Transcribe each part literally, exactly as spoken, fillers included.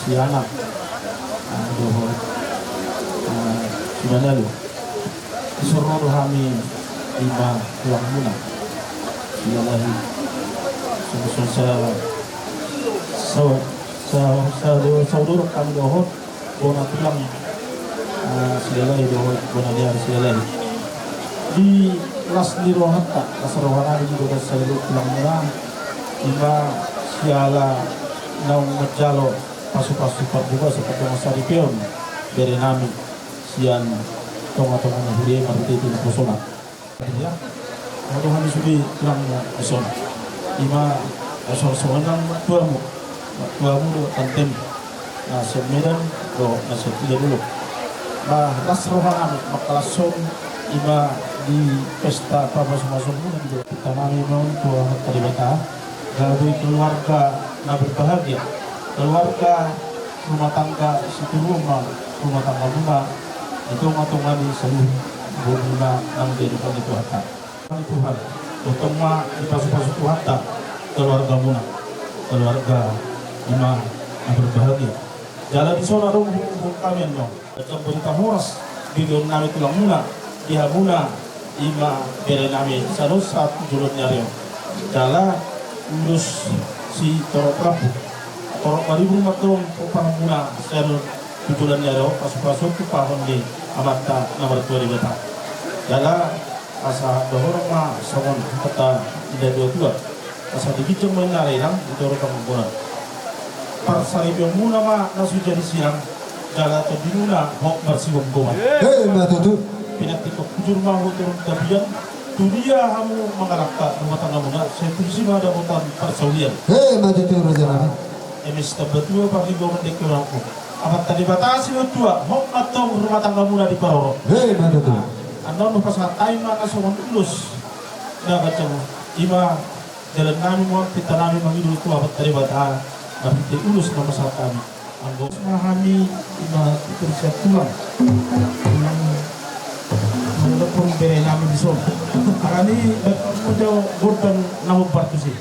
Di anak, ah, dohot, ah, sude na lalu. Dison ro do hami ima tulangmuna. Sialahi. Songon sa, sa, sa, sa, saudara hami dohot bona tulang, ah, Silalahi dohot bona ni ari Silalahi. Di las ni rohanta, las roha nami di dohot saudara tulangmuna, ima siala naung manjalo pasu-pasu parbuka, seperti masa di peon bere nami sian tonga-tonga ni huria marhite di posona. Ia, ado hami sude tulang di son. Ima, eh, songon-songon nang tuamu, tuamu do tanten, na sian Medan do na sian Ida dulu. Ba las roha nami mangkalashon ima di pesta pamasu-masu muna di dohot tanami ma on tu Amanta Debata. Gabe keluarga na berbahagia, keluarga rumah tangga sitiruon ma rumah tanggamuna di tonga-tonga ni saluhut boru muna nang diadopan ni Tuhanta. Tuhan, tongtong ma dipasu-pasu Tuhanta keluargamuna, keluarga ima na berbahagia. Jala dison adong huhut hami annon. Bahen berita horas di dohot nami tulangmuna, di hamuna ima bere nami sadonsa tu joloan ni ari on. Jala ulos sitorop rambu, torop maribur ma antong pomparanmuna sadonsa tu joloan ni ari on, pasu-pasu on tumpahon ni Amanta na martua Debata. Jala asa dohonon ma songon hata ni natua-tua. Asa di ginjang ma inna rerang, di toru panggonan. Parsaripeonmuna ma na so jadi sirang, jala tondimuna hot marsigomgoman. Emma tutu. Pinantikhon hujur ma hot tu tapian, tu dia hamu mangalangka rumah tanggamuna, sai tusi ma dapotan parsaulian. Emma tutu, raja nami. Eme sitambatua parlinggoman dengke urangku. Amanta Debata Sinuatua, hot ma antong rumah tanggamuna diparorot. Emma tutu. Annon hupasahat hami ma na songon ulos na ganjang on. Ima dalan nami ma on, pinta nami mangido tu Amanta Debata marhite ulos na hupasahat hami. Anggo ma hami ima tutur sian tulang. Tulang mandokkon bere nami dison. Alani baen ma jo gondang na hombar tusi.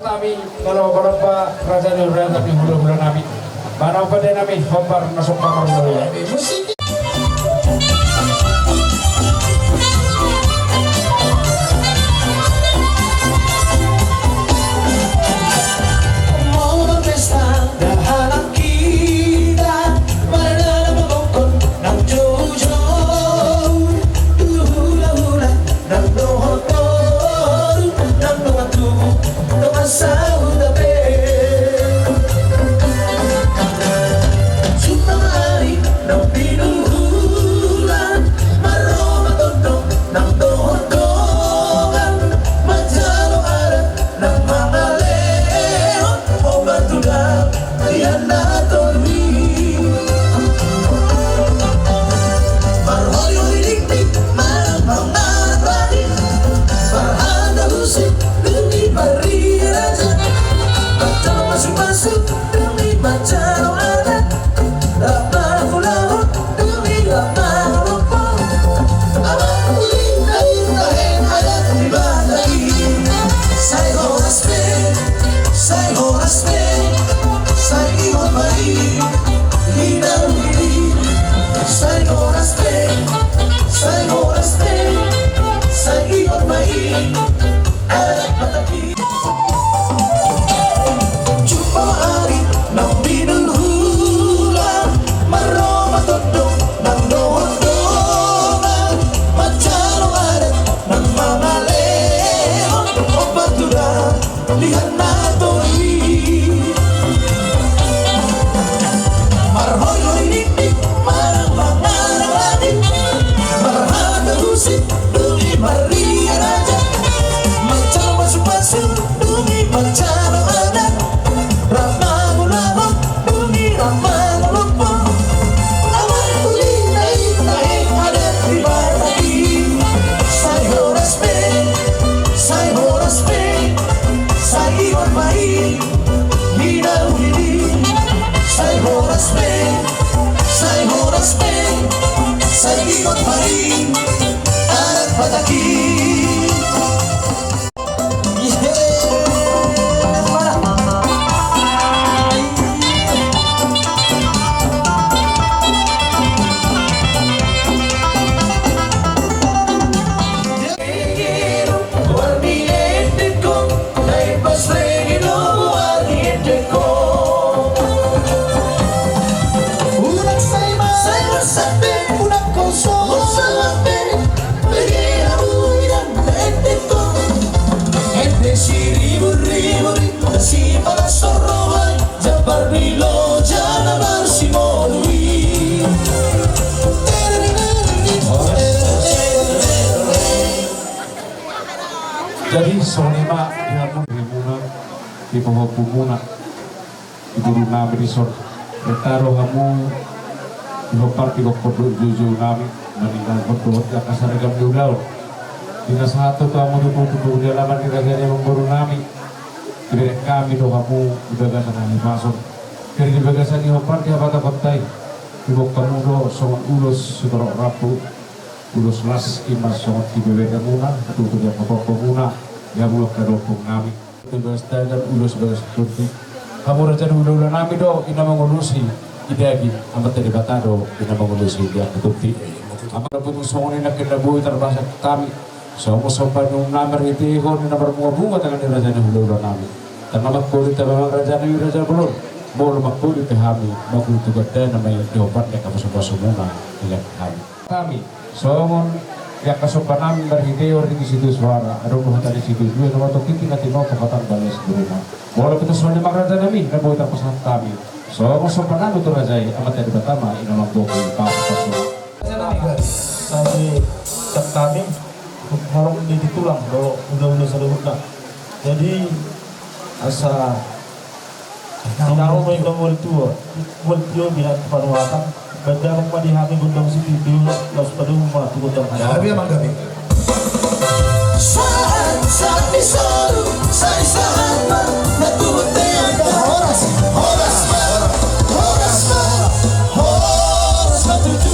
Nami, molo panompa raja ni hulahula nami, molo hulahula nami, molo pande nami, hombar na so pamarhula-hula. Nang dohot boru, nang dongan tubu, dongan sahuta pe. Suta ma ari, nang pitu Songon i ma di hamu, di muna, di pahompu muna, di boru nami dison. Berta do hamu di hombar di gokhon dohot joujou nami, manindanghon dohot di angka sariagam ni ulaon. Di na sahat tu hamu di pungu ni alaman ni raja ni amangboru nami, dibereng hami do hamu di bagasan hahipason. Jadi di bagasan ni hombar di habatahonta i, diboan hamu do songon ulos sitorop rambu, ulos las i ma songon di bebere muna, tutu di angka pahompu muna, di hamu angka ompung nami. Di bagas daging ulos bagas tonti. Hamu raja ni hulahula nami do i na mangulosi di daging, Amanta Debata do i na mangulosi di angka tonti. Amanta, putung songon i nangkin na boi tarbahen hami. Songon somba ni uhum nami marhitehon i na marbungabunga tangan ni raja ni hulahula nami. Tama mangkoli tama amang raja nami raja bolon. Molo mangkoli pe hami, mangolu tu gandana ma i di hombar ni angka pasupasu muna di hami. Hami songon i angka somba nami marhitehon ringgit sitio suara, adong do hata ni sitio dua, nomor tongkin tinggal di nomor pokatan balas di rumah. Molo pe tu songon i amang raja nami na boi tarpasahat hami, songon somba nami tu raja i, Amanta Debata ma i na mambohi pasupasu. Sae, cak hami horong di tulang do hulahula saluhutna. Jadi asa Naung ma i do mual tuo, mual tio bina panuatan. Baen damang ma di hami gondang sititi, laos padomu ma tu gondang hami. Gabe amang gabe. Sahat sahat ni solu, sai sahat ma na tu bontean. Horas, horas ma, horas ma, horas ma tutu.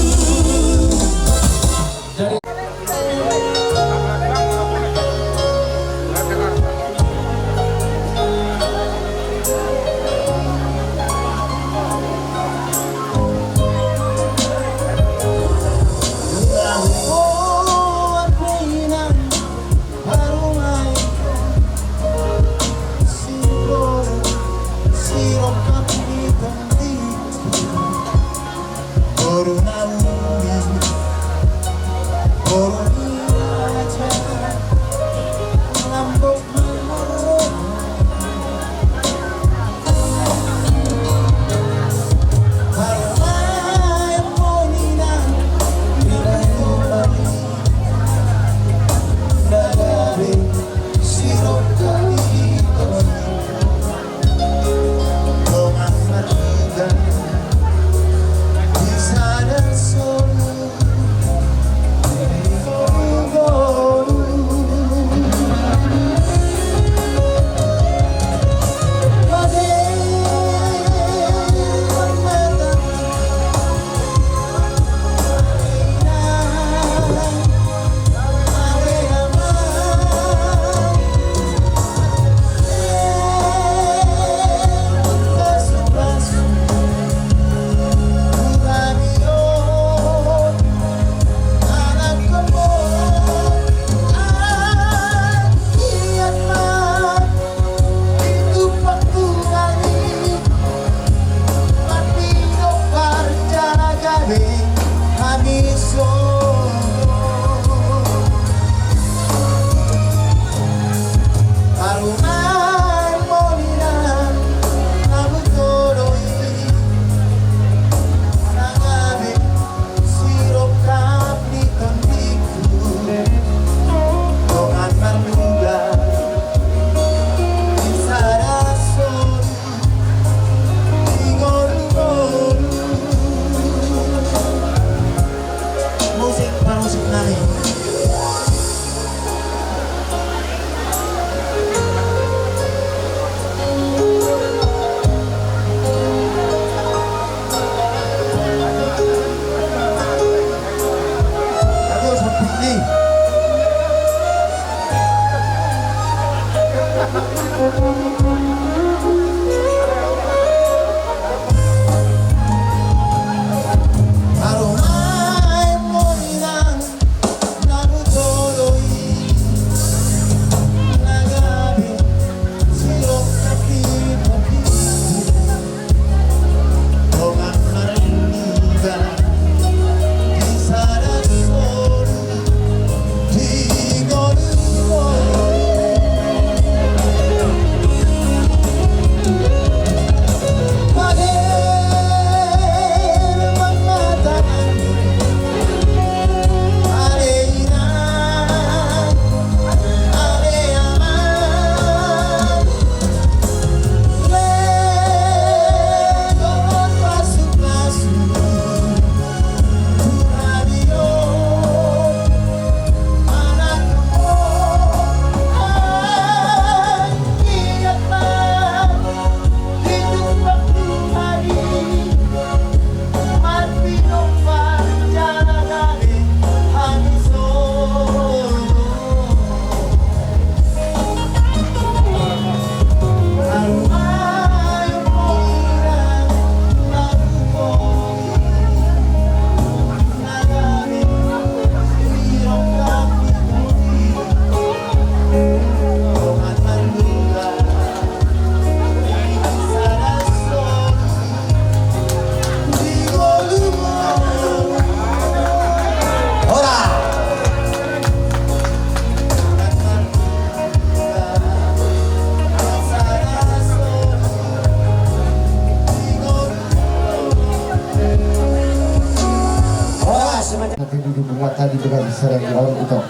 Nanti di dukungan tadi dengan sadari on, ito.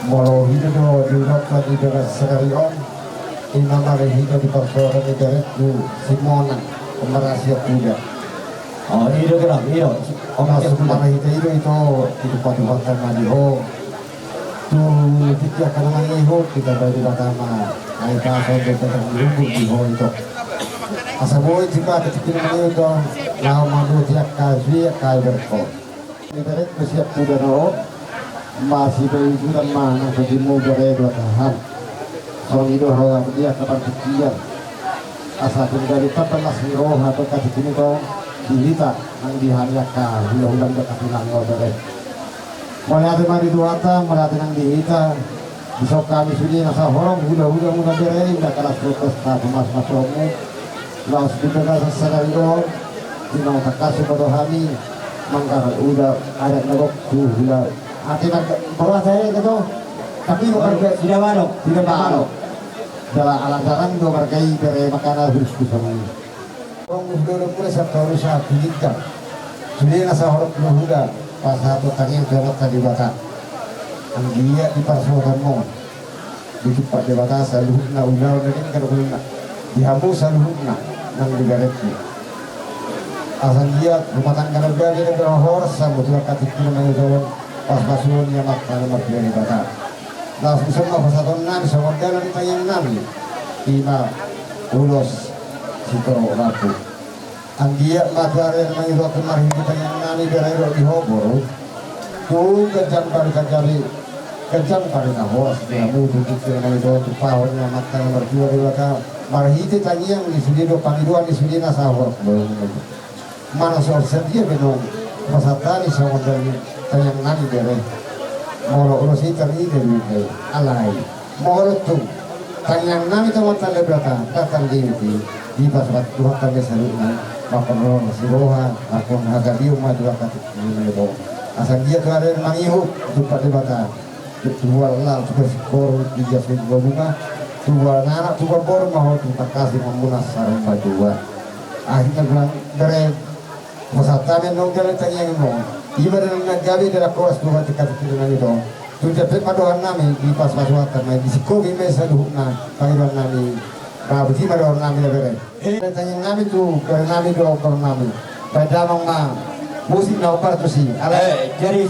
Molo hita do di dukungan di dengan sadari on, ima marhite di parsoalan di darat tu Simona, Marasi Apuda. Oh, i do, Tulang, i do. Oke, maksud Tulang. Marhite i do, ito, di tempat-tempat tadi, oh. Tu tingki angka na mangihut, hita baen Debata ma, ai paso do tetap dihukum di ho, ito. Asa boi jika ketik ini mangihut do, laho mambuat angka suhi, angka berko. Ni bere, mesiap kuda no, masih beri sudah mana, jadi mau bere dua tahan. Songon i do roha dia kapan pikiran. Asa pun dari tapalas ni roha, atau ketik ini do, di hita, nang di hami angka, hula-hula do katulang do bere. Mauliate ma di Tuhanta, mauliate nang di hita. Dison hami sude na sahorong hula-hula muna bere, inda kalas protes na tumas masukmu. Laos di bagasan sadari on, di na tangkas ma do hami manggarar uda adat na gok tu hula. Ate marga, baru asa ya gitu. Tapi marga tidak mano, tidak mano. Dalam alam dalam do marga i bere makana khusus kusung. Rong dohot dohot muna sian toru sahat tu ginjang. Sude na sahorong hula-hula, pasahaton tangiang tu Amanta Debata. Anggiat di parsaoranmon, ditumpak Debata saluhutna ulaon na denggan, ulaon na di hamu saluhutna nang di berengku. Asa anggiat rumah tangga na badia, na horas, samutuan katingki na mangido, pasupasu ni Amanta na martua Debata. Laos dison ma pasahatonnami songon dalan ni tangiangnami, ima ulos sitorop rambu. Anggiat ma tu ari na mangido tu marhite tangiangnami bere dohot di ho boru. Tu ganjang barita gabe, ganjang barita horas di hamu tu tingki na mangido, tu pahor ni Amanta na martua Debata. Marhite tangiang ni sude dohot pangidoan ni sude na sahorong boru. Mana so sadia be naung pasahat hami songon dalan ni tangiangnami bere. Molo ulos i tarida be, alai molo tung tangiangnami tu Amanta Debata, datang di hita, dipasahat Tuhanta be saluhutna, mangkorhon siroha, mangkorhon hagabeon ma tu angka tingki na mangido. Asa anggiat tu ari na mangihut, ditumpak Debata. Tubuan laho tu basi koru, di jas ni bunga-bunga, tubuan anak, tubuan boru ma ho, tu tangkas ma muna saur matua. Akhirna bilang bere, pasahat hami annon dalan tangiangmon. Ima dalan na gabe, dalan horas, tu hita tingki na mangido. Tu jempek ma dohononnami, dipasupasu Tuhanta ma, disingkopi ma saluhutna pangidoannami. Ba boti ma dohononnami da bere. Eh, tangiangnami tu berenami dohot borunami. Baen damang ma musik na hombar tusi. Alai. Eh, jadi,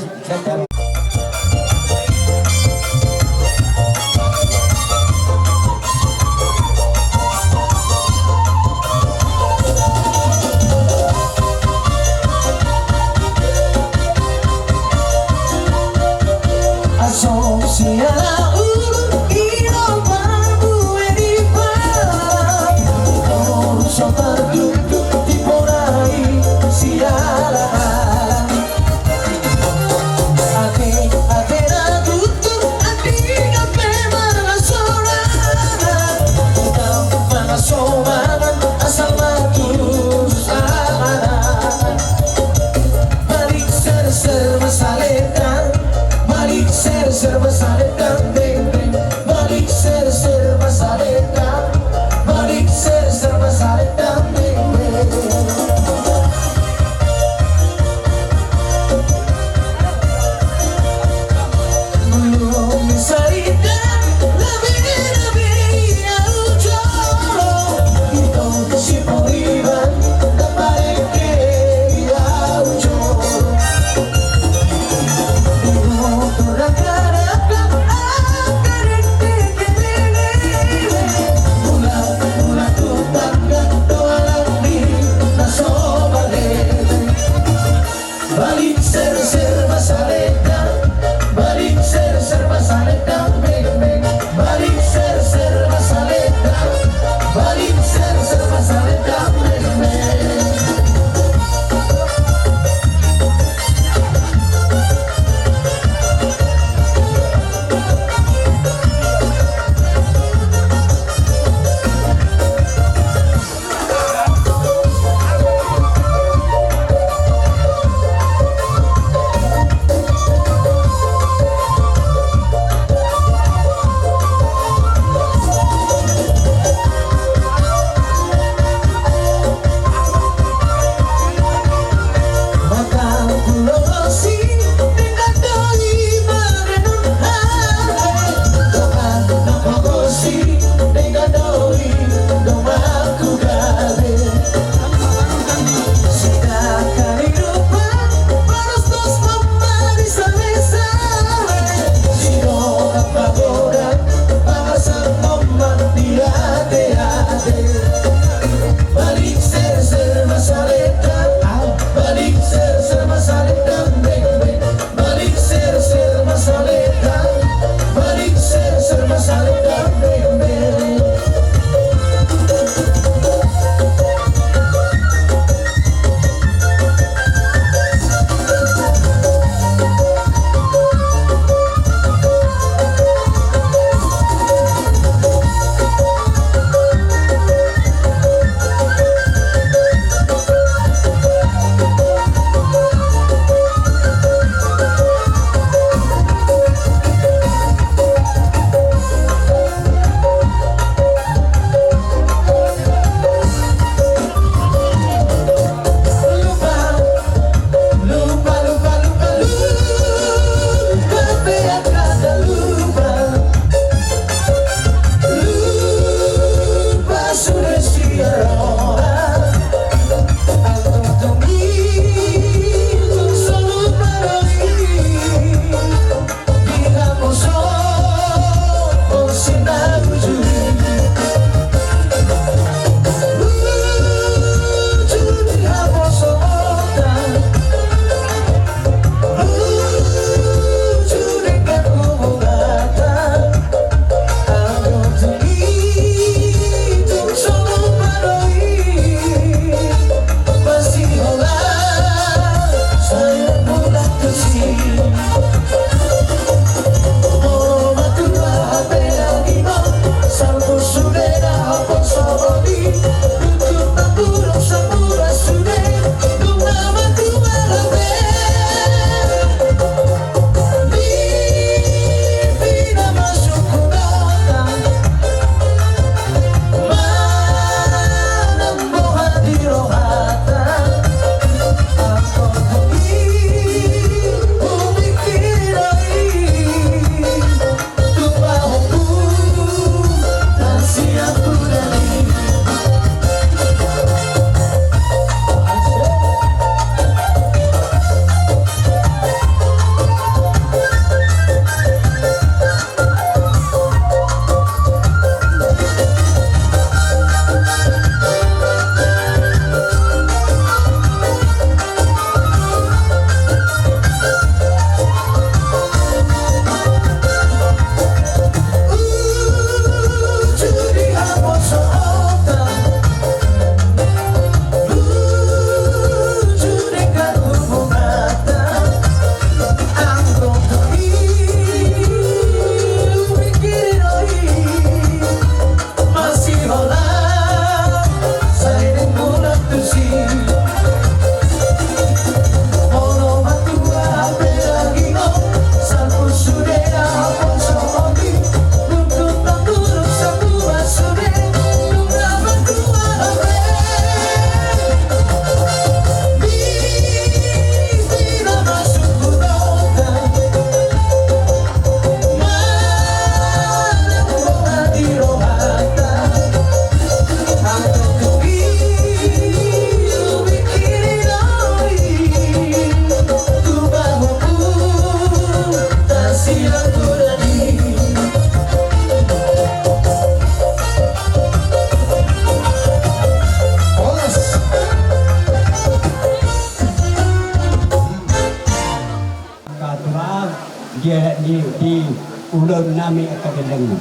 Di, di, di ulaon nami angka gendangmu.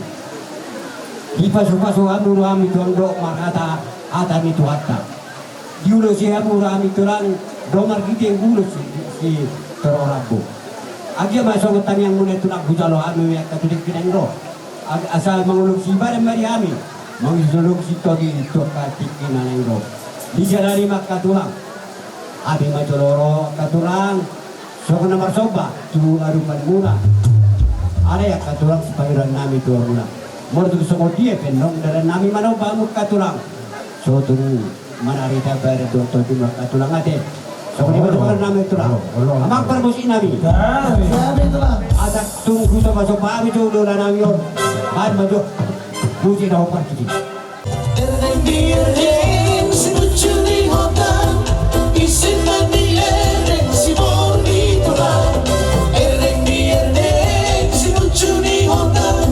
Dipasupasu hamu do hami Tulang dohot marhata hata ni Tuhanta. Diulosi hamu do hami Tulang do marhite ulos si, si, si torop rambu. Anggiat ma songon tangiangmuna Tulang hujalo hami angka tu tingki na naeng ro. Asa mangolosi badan ma di hami, mangolosi tondi tu angka tingki na naeng ro. Dijalo ma angka Tulang. Hami ma jolo ro angka Tulang. Songon na marsomba tu adopanmuna. Alai angka Tulang, sipangidoan nami tu hamuna, molo tung songon dia pe annon dalan nami manomba hamu angka Tulang, so tung manarida badan dohot tondi ma angka Tulang ate. Songon i ma sipangidoan nami Tulang. Amang parmusik nami. Asa tung husombasomba hami jo ulaon nami on. Baen ma jo musik na hombar tusi. Erdeng di erdeng si bucu ni hota, ise ma di erdeng si boru di Tulang. Erdeng di erdeng si bucu ni hota,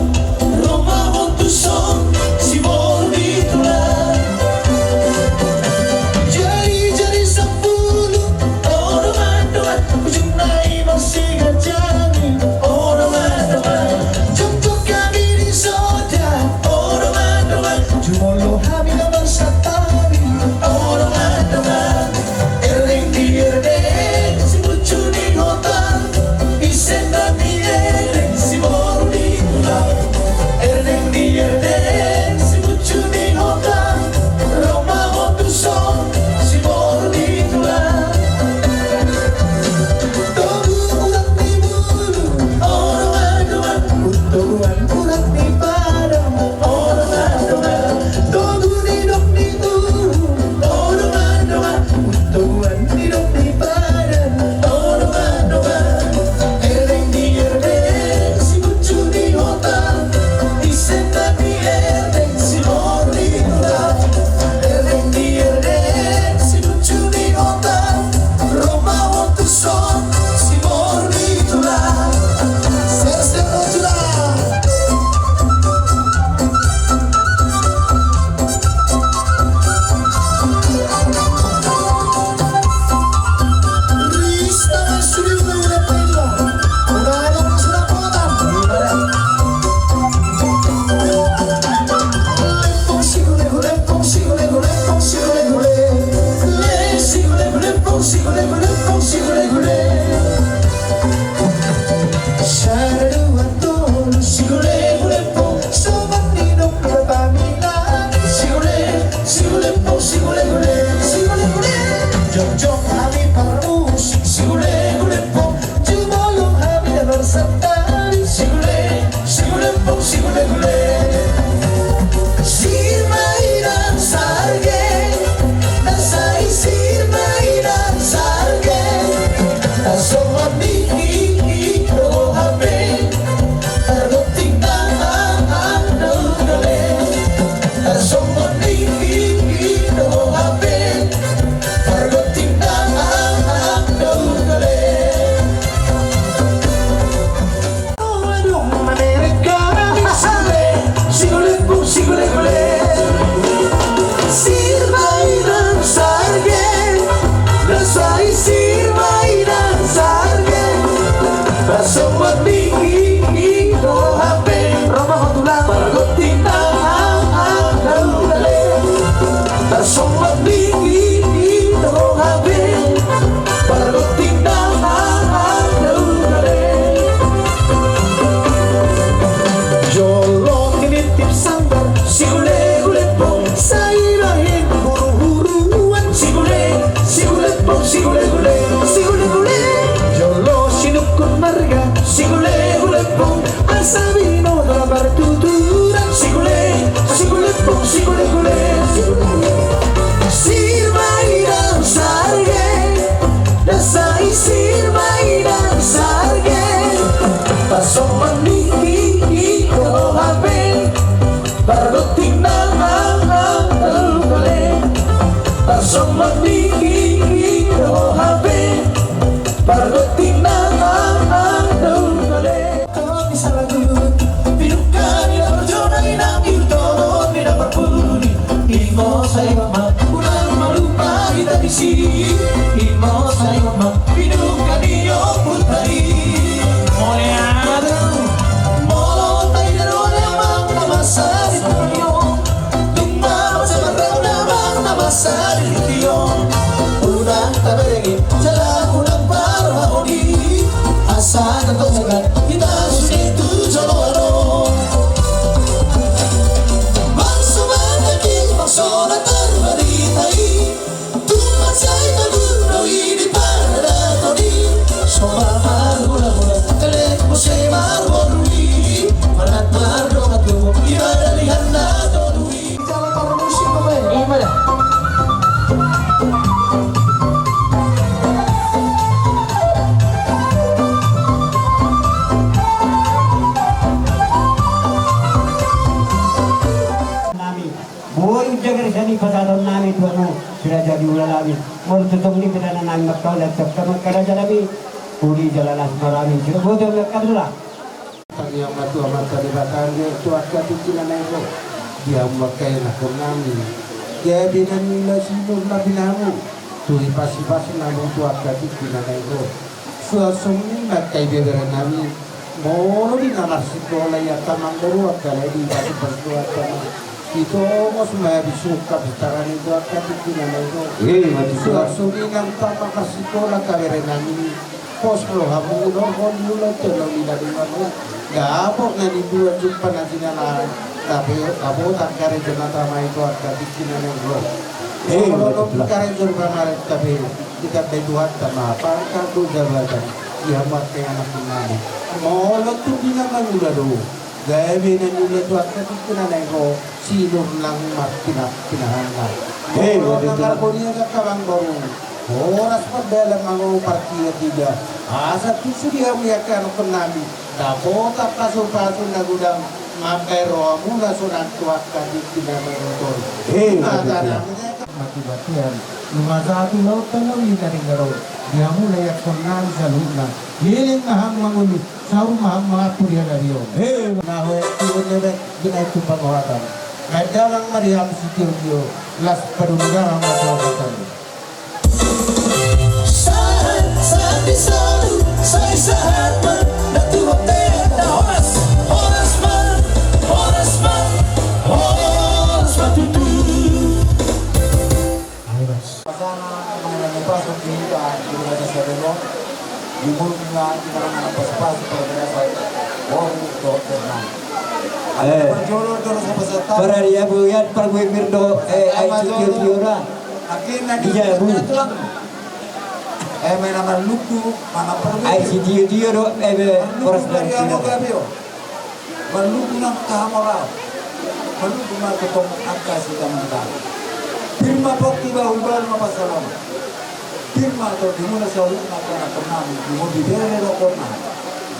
ro ma ho tuson si boru di Tulang. Jari, jari sampulu, olo mandongan, ujungna i marsiganjang i, olo mandongan. Jongkok hami di soja, olo mandongan. Jumolo hami na marsatari, olo mandongan. Erdeng di erdeng si bucu ni hota, ise na di erdeng si boru di Tulang. Erdeng di erdeng si bucu ni hota, ro ma ho tuson si boru di Tulang. Togu urat ni bulu, olo mandongan. Toguan urat ni padang, olo mandongan. Togu ni dok ni tubu, olo mandongan. Toguan ni dok ni padang, olo mandongan. Erdeng di erdeng si bucu ni hota, ise na di erdeng si boru di Tulang. Erdeng di erdeng si bucu ni hota, ro ma ho tuson si boru ni Tulang. Serser ro Tulang. Rista masuk di ulu ulu pello. Ora ada masuk dapotan. Lepung sigule gule, lepung sigule gule, lepung sigule gule. Le sigule gule, lepung sigule gule, lepung sigule gule. Sada dua tolu sigule gule lepung. Sobat ni dok ni paminaan. Sigule, sigule lepung, sigule gule, sigule gule. Jongjong hami parmusik, sigule gule lepung. Jumolo hami na marsatari, sigule, sigule lepung, sigule gule. Sir ma inang sarge, na sai sir ma inang sarge. Tarsongon i, i, i, do hape. Pargonting na, a, a, na ugale. Tarsongon i, i, i, do hape. Pargonting na, a, a, na ugale. Adong mamerek hami sigule, sigule lepung, sigule gule. Sir ma inang sarge, na sai sir ma inang sarge. Tarsongon i, i, i, do hape. Ro ma ho Tulang. Pargonting na, a, a, na ugale. Tarsongon i, i, i, do hape. Pargonting na, a, a, na ugale. Jolo tinitip sandar, sigule gule lepung, sai bahen huru-huruan, sigule, sigule lepung, sigule gule, sigule gule. Jolo sinungkun marga, sigule gule lepung, asa binoto na partuturan, sigule, sigule lepung, sigule gule. Sir ma inang sarge, na sai sir ma inang sarge. Tarsongon i, i, i, do hape. Pargonting na, a, a, na ugale. Tarsongon i, i, i, do hape. Pargonting na, a, a, na ugale. Hami salagu, pinungka ni na parjolo, inang irtono ni na parpudi. Imo sai ma, unang malupa hita disi. Imo sai ma, pinungka ni ompunta i. Mauliate. Ulaon nami, molo tung didok ni pidana nami mangkaholongi, mangkaraja nami, uli jala las ma hami, sibodari ma hami. Tangiang ma tu Amanta Debata, tu angka tingki na naeng ro. Di hamu angka ianakhon nami, gabe na niula sinur na binahen hamu, tu hipas-hipas na naeng ro, tu angka tingki na naeng ro. Suang songon i ma angka ibebere nami, molo di na marsikola i angka amangboru, angka lae, di hipas-hipas do angka amang. Ditongos ma bisuk ka bisuk tara ni do angka tingki na naeng ro. Eh, ma tutu. Suang songon i nang tama marsikola angka bere nami. Pos rohamu, unorhon muna tona uli na denggan on. Dapot na niduan jumpa na jinalahan. Tapi dapot angka karejo na tama i tu angka tingki na naeng ro. Eh, molo ma tutu. Karejo na tama i, tapi ditandai Tuhanta ma pangkat dohot jabatan. Di hamu angka ianakhon nami, molo tung di na mangula do, gabe na niula tu angka tingki na naeng ro, sinur nang marpinang-pinangan. Eh, molo na marhite i angka amangboru, horas ma dalan mangogo partia tiga. Asa tung sude hamu angka ianakhon nami, dapotan pasu-pasu na godang, mambahen rohamuna sonang tu angka tingki na naeng ro. Eh, ma tutu. Mati-matian, nunga satu laut tano i na ringgaro, di hamu ianakhon nami saluhutna, leleng ma hamu mangolu, saur ma hamu mangampuri halarion. He, na hoe, tiun nebek, binahen tu pangohatan. Naeng dalan ma di hamu sitio-tio, las padulu dalan ma tu hambatan. Sahat, sahat di solu, sai sahat ma, datu bapeda, horas, horas ma, horas ma, horas ma tutu. Pasana, mangenai na pasu di hita, di bagasan sadari on, di mulu na, di mana na pasu-pasu, pada bagasan, oh, dohot, dohot, dohot. Eh. Parjolo, dohot, dohot, dohot, dohot. Para dia buyan, para gue mirdo, eh, ai jolo, jolo, jolo. Akhirna di, iya, Bu. Tulang. Eh, main nama luku, mana perlu. Ai si Tio-Tio do, eh, be, marluku horas ma di hamu gabe on. Marluku nang hamoraon. Marluku ma tongtong angka sitamungkal. Pir ma pongki, bahul-bahul ma pansalongan. Pir ma tondimuna saluhutna, ianakhon nami, di modi bere rokokna.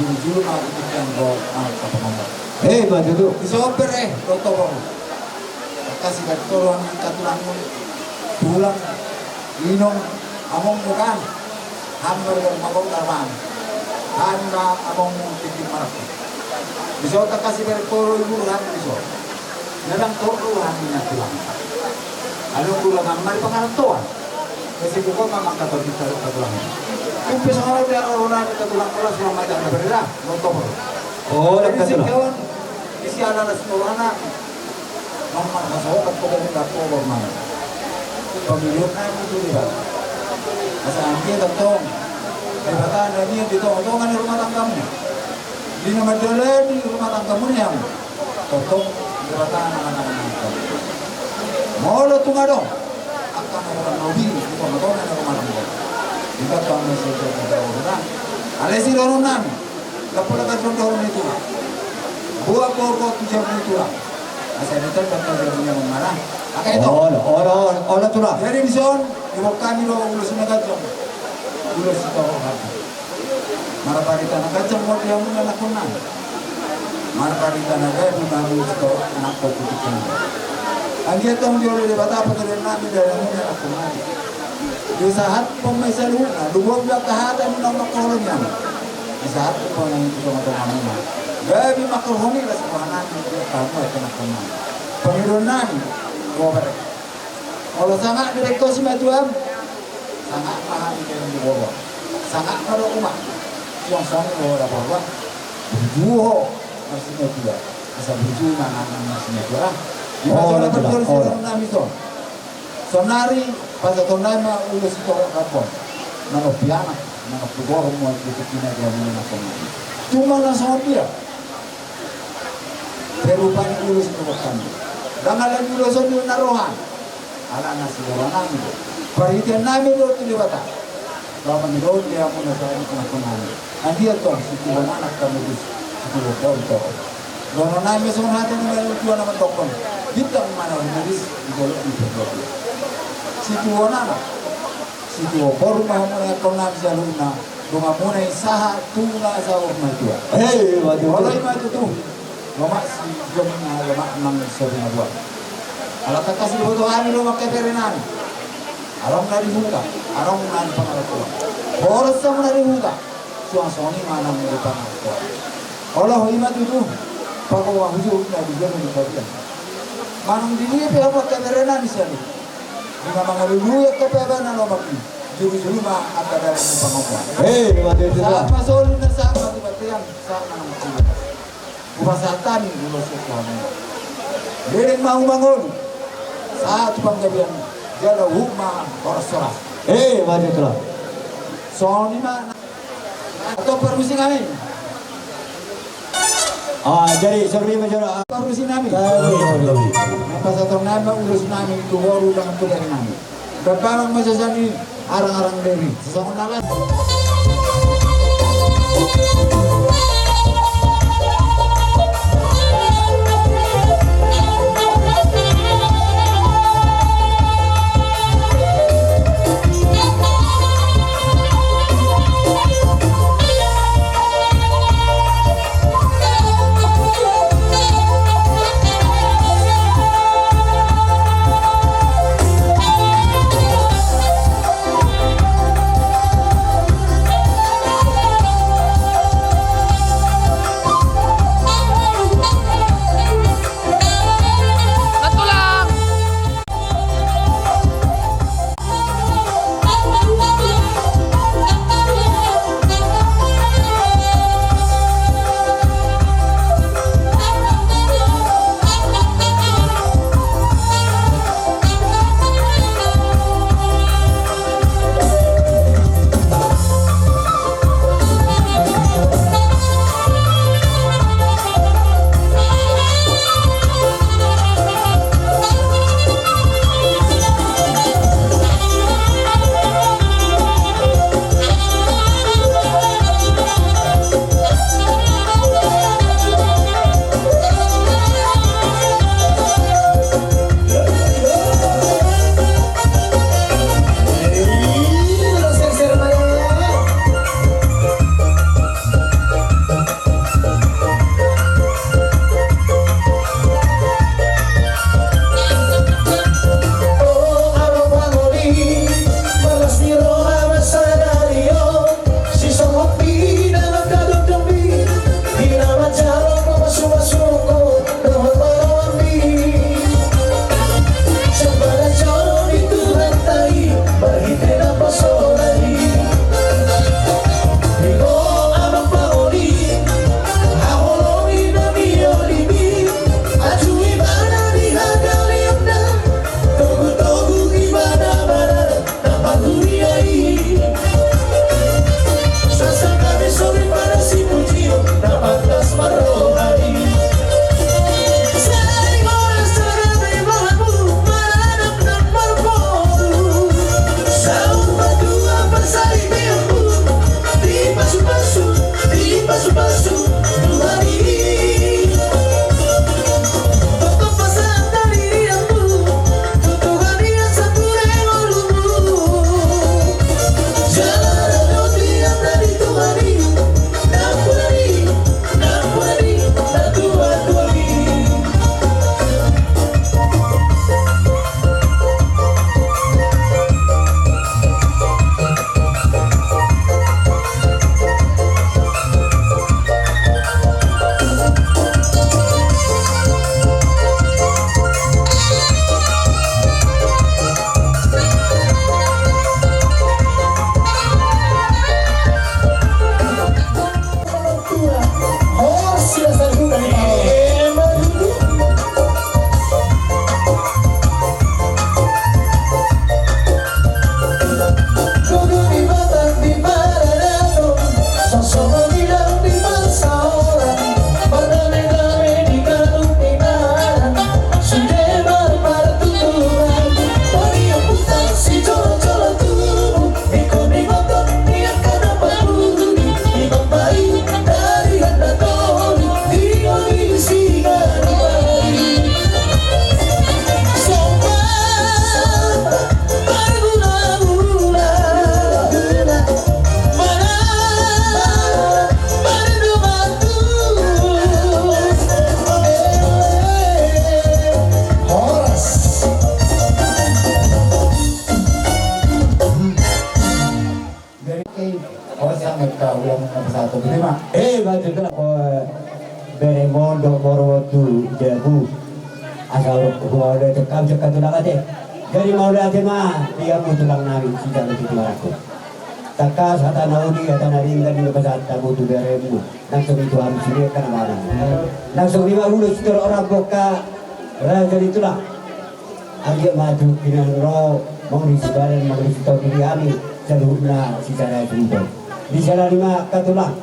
Julu-julu ma tingki na naeng ro, angka pangomor. Eh, ma tutu. Di soper, eh, dohot topor. Tangkas sibertolu hami angka tulangmu. Tulang, inong, amongmu kan. Hami marga Rumagong Darman. Hami ma amongmu tintin marangkup. Dison tangkas sibertolu ibur hami dison. Na ndang torop hami na tulang. Alai tulang hami ma di pangarantoan. Besi buko ma mangkatorop angka tulang. Tung pe songon on di haroro nami angka tulang, horas ma, mauliate ma, bereda. Dohot topor. Oh, jadi dohot topor. Singkawan, isi ala las ni rohana. Nang marhasohotan pe, dari dapur ma. Pangilion nami tu Debata. Asa anggiat tongtong Debata na nian di tonga-tonga ni rumah tanggamu. Di na mandalani rumah tanggamu ni hamu. Tongtong Debata na manang-manang. Molo tung adong angka na hurang lobi di tonga-tonga ni rumah tanggamu, di bagasan na sian Debata. Alai sidohonon nami. Lapo laga jong dohot ni tulang. Boa boru tu jabu ni tulang. Asa ni tulang, tu jabu ni amang mana. Angka ito. Olo, olo, olo, olo, tulang. Jadi dison, diboan hami do ulos na ganjang. Ulos sitorop hami. Marbarita na ganjang ma di hamu ianakhon nami. Marbarita na gabe ma ulos sitorop, ianakhon tulang. Anggiat tong dioloi Debata patuduhon nami di hamu ianakhon nami. Disahathon ma i saluhutna, lumobi angka hata ni na mangkaholongi nami. Disahathon ma i tu tonga-tongamuna. Gabe mangkaholongi las roha nami, di hamu ianakhon nami. Pangidoan nami, boa bere. Molo sangap dibaen ho simatuam, sangap ma hami di boru. Sangap ma dohot umak. Suang songon i dohot boru. Burju ho marsimatua. Asa burju ma anakna marsimatua. Di bagasan na tulang, parjolo, olo, sidohonon nami ito. Saonari, pasahaton nami ma ulos sitorop rap on. Manompi anak, manompi boru ma di tingki na gabe na songon i. Cuma na songon dia. Pe rupani ulos sitorop hami. Ndang ala ni ulos on di na roha. Alana sidohonon nami. Parhitean nami do tu Debata. Laho mangido di hamu na sahat ni ianakhon nami. Anggiat tong situan anak hamu di situan boru tong. Dohonon nami songon hata ni na tua na mandokhon. Bintang ma na rumiris di dolok ni purba. Situan anak, situan boru ma hamu ianakhon nami saluhutna. Donganmuna i sahat tu na saur matua. Hei, matua. Olo i ma tutu. Lomak si jom na lomak nang so binabuan. Ala tangkas diboto hami lomak kepere nami. Adong na di huta, adong na di pangarantoan. Horas ma na di huta, suang songon i ma na di pangarantoan. Olo, i ma tutu pagoa hujur na di jolo ni gabean. Manang di dia pe hamu angka berenami sian i, di na mangalului angka pe abana lomak i, jurujuru ma angka dalan ni pangomoan. Hei, mate itu. Sahat ma solu na sahat ma tu bontean, sahat ma na mangkuli. Hupasahat hami ulos tu hamu. Leleng ma hamu mangolu, sahat tu panggabean, jala huhut ma horas-horas. Eh, maju, Tulang. Songon i ma na, atau parusinami. Ah, jadi, sorry, Major, ah. Parusinami. Parusinami. Pasahatonnami ma ulos nami tu boru dohot tu berenami. Bambang ma sasanin i, arang-arang deri. Sasongon na lain. Asa mekka ulang na pasahat tu lima. Eh, baca tu lah. Bere mondok moro tu jabu. Asa uruk hualu tu kam sekat tulang ate. Jadi mauliate ma di hamu tulang nami, sijalu di tulang aku. Tangkas hata na uli, hata na denggan, di pasahat hamu tu beremu. Langsung itu hamu sude kan mana. Langsung lima puluh sitor orang boka raja di tulang. Anggiat ma tu pinahan ro, mangurisi badan, mangurisi tondi di hami, saluhutna sisada suhut. Di sana lima angka tulang.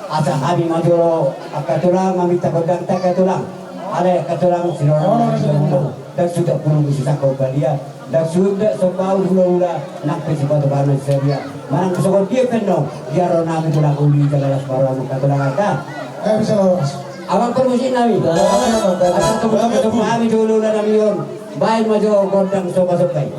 Asa hami ma jolo angka tulang, maminta gondang ta angka tulang. Alai angka tulang, sinorang, sinorang, dan sudah pulung bisa kau balia, dan sudah sebau hula-hula, nang pe sipatu panas sadia. Manang songon dia pe annon, biar ro nami tulang uli, jala las baru anu angka tulang angka. Eh, bisa, Bos. Amang parmusik nami. Asa tu hami tu hula-hula nami on. Baen ma jo gondang somba-somba i.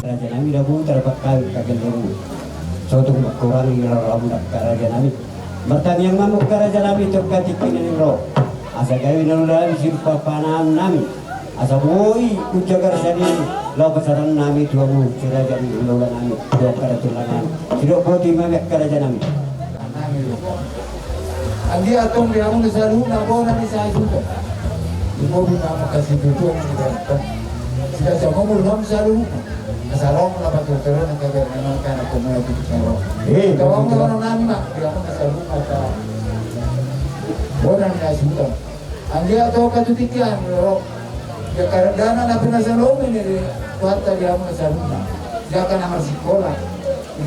Raja nami, dabu tarpakkawi kagelemu. Sotung mangkurangi raramu angka raja nami. Martangiang ma hamu angka raja nami tu angka tingki na naeng ro. Asa gabe na ula nami sirupa panaon nami. Asa boi unjagar sadiri laho pasahat nami tu hamu si raja ni hula-hula nami, tu angka raja nami. Sidok boti ma hami angka raja nami. Anggiat tong di hamu na saluhutna bona ni sahasuta. Di mobil ma hamu angka situtuan ni banta. Sida sama murham saluhutna. Asa ro ma na paturturon angka bere nami angka anak komuna tu tingki na ro. Eh, kawan betul. Kawan nami ma di hamu na saluhutna angka bona ni sahasuta. Anggiat tong angka tu tingki an ro. Angka dana na pinasalongan ni Tuhanta di hamu na saluhutna. Angka na marsikola. Di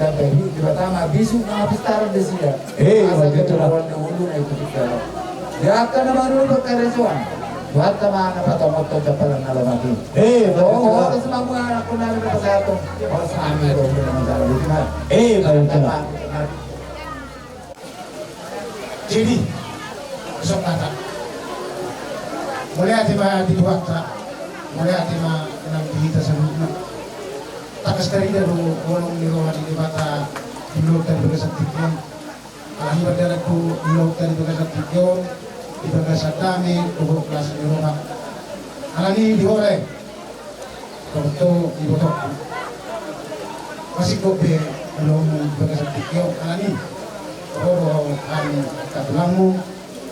Debata ma bisuk na mapistaran di sida. Eh, asa betul. Angka na uli na i tu tingki an. Angka na marhite pangkarejoan. Tuhanta ma na patomothon jampalan na lomak i. Eh, betul. Horas ma hamu anak komuna na pasahathon. Horas ma hami dohot na manjalo di tingki an. Eh, betul. Jadi, kesempatan. Mauliate ma di Tuhanta, mauliate ma nang di hita saluhutna. Tangkas tarida do holong ni roha ni Debata di ulaonta di bagasan tingki on. Alani mardalan do ulaonta di bagasan tingki on di bagasan dame dohot las ni roha. Alani di ho, Raja, dohot ho ibotongku, masingkop be ulaonmu di bagasan tingki on, alani ro do hami angka tulangmu.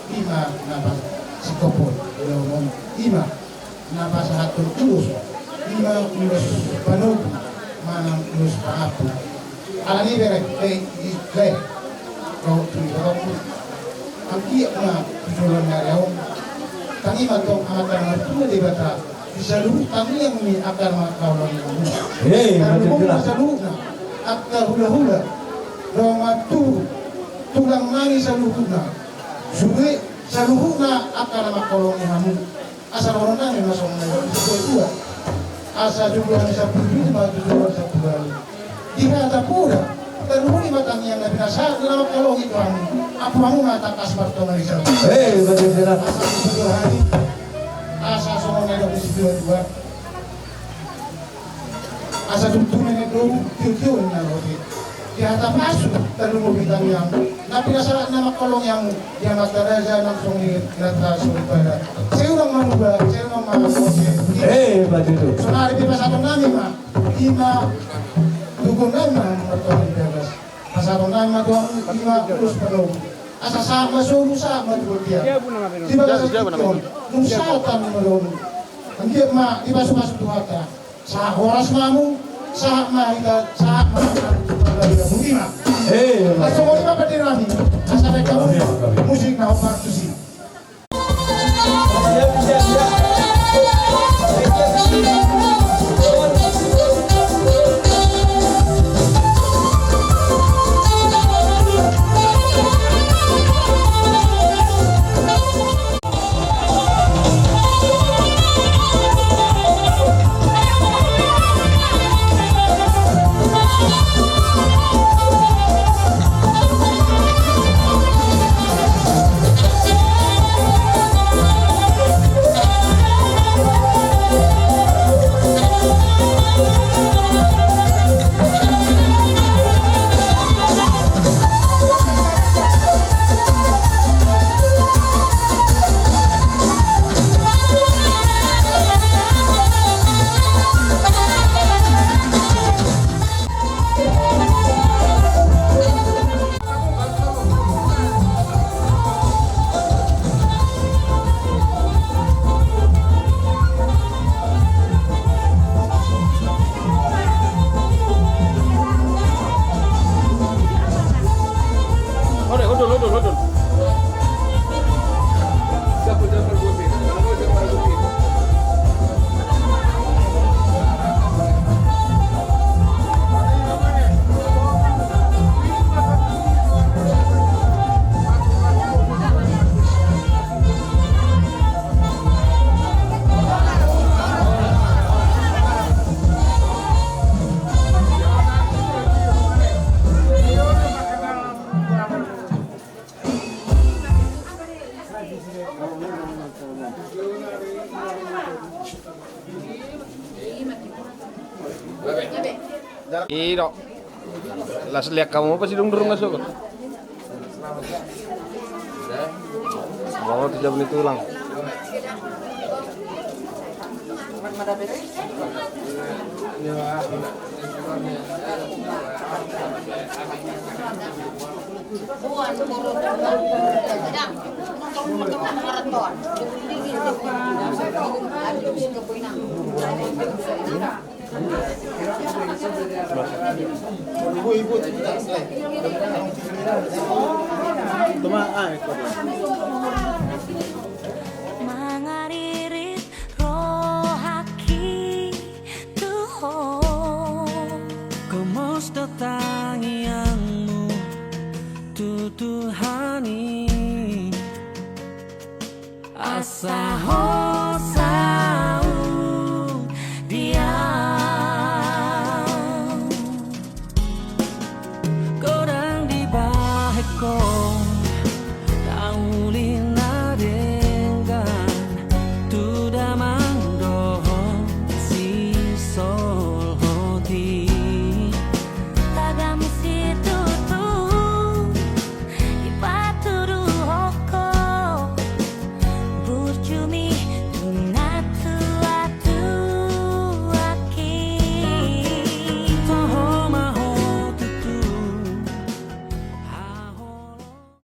Ima na pasingkophon ulaon on, ima na pasahathon ulos, ima ulos panogu manang ulos pangampu. Alani bere, be, i, be, dohot tu ibotongku, anggiat ma tu joloan ni ari on, tangihon ma tong Amanta na martua Debata di saluhut tangiang ni angka na mangkaholongi hamu. Hei, tarlumobi ma saluhutna angka hulahula, dongan tubu, tulang nami saluhutna, sude saluhutna angka na mangkaholongi hamu. Asa dohonon nami ma songon na didok ni situatua: Asa jomblo ni sampulu pitu ma tu joloan sampulu ualu. Di hata poda, tarlumobi ma tangiang na pinasahat ni na mangkaholongi tu hami, ampu hamu ma tangkas martonga di saluhut. Hei, betul, betul. Asa songon na didok ni situatua: Asa tumtum menek do, tiotio ninna roti. Di hata pasu, tarlumobi tangiang na pinasahat na mangkaholongi hamu, di amanta raja nang songon i inanta soripada. Sai unang mamuba, sai unang mamuba. Eh, begitu. Sonari pe pasahaton nami ma, ima, tugon nami ma, martonga di bagas. Pasahaton nami ma tu hamu, ima ulos panogu. Asa sahat ma solu, sahat ma tu bontean. Di bagasan tingki on, nunga sahat hami manogu. Anggiat ma dipasupasu Tuhanta. Sahat horas ma hamu, sahat ma hita, sahat ma hita. Boti ma. Eh, na songon i ma pande nami. Asa baen hamu musik na hombar tusi. I do. Las liak hamu pasidung durung na sogot. Bawa tu jabu ni tulang.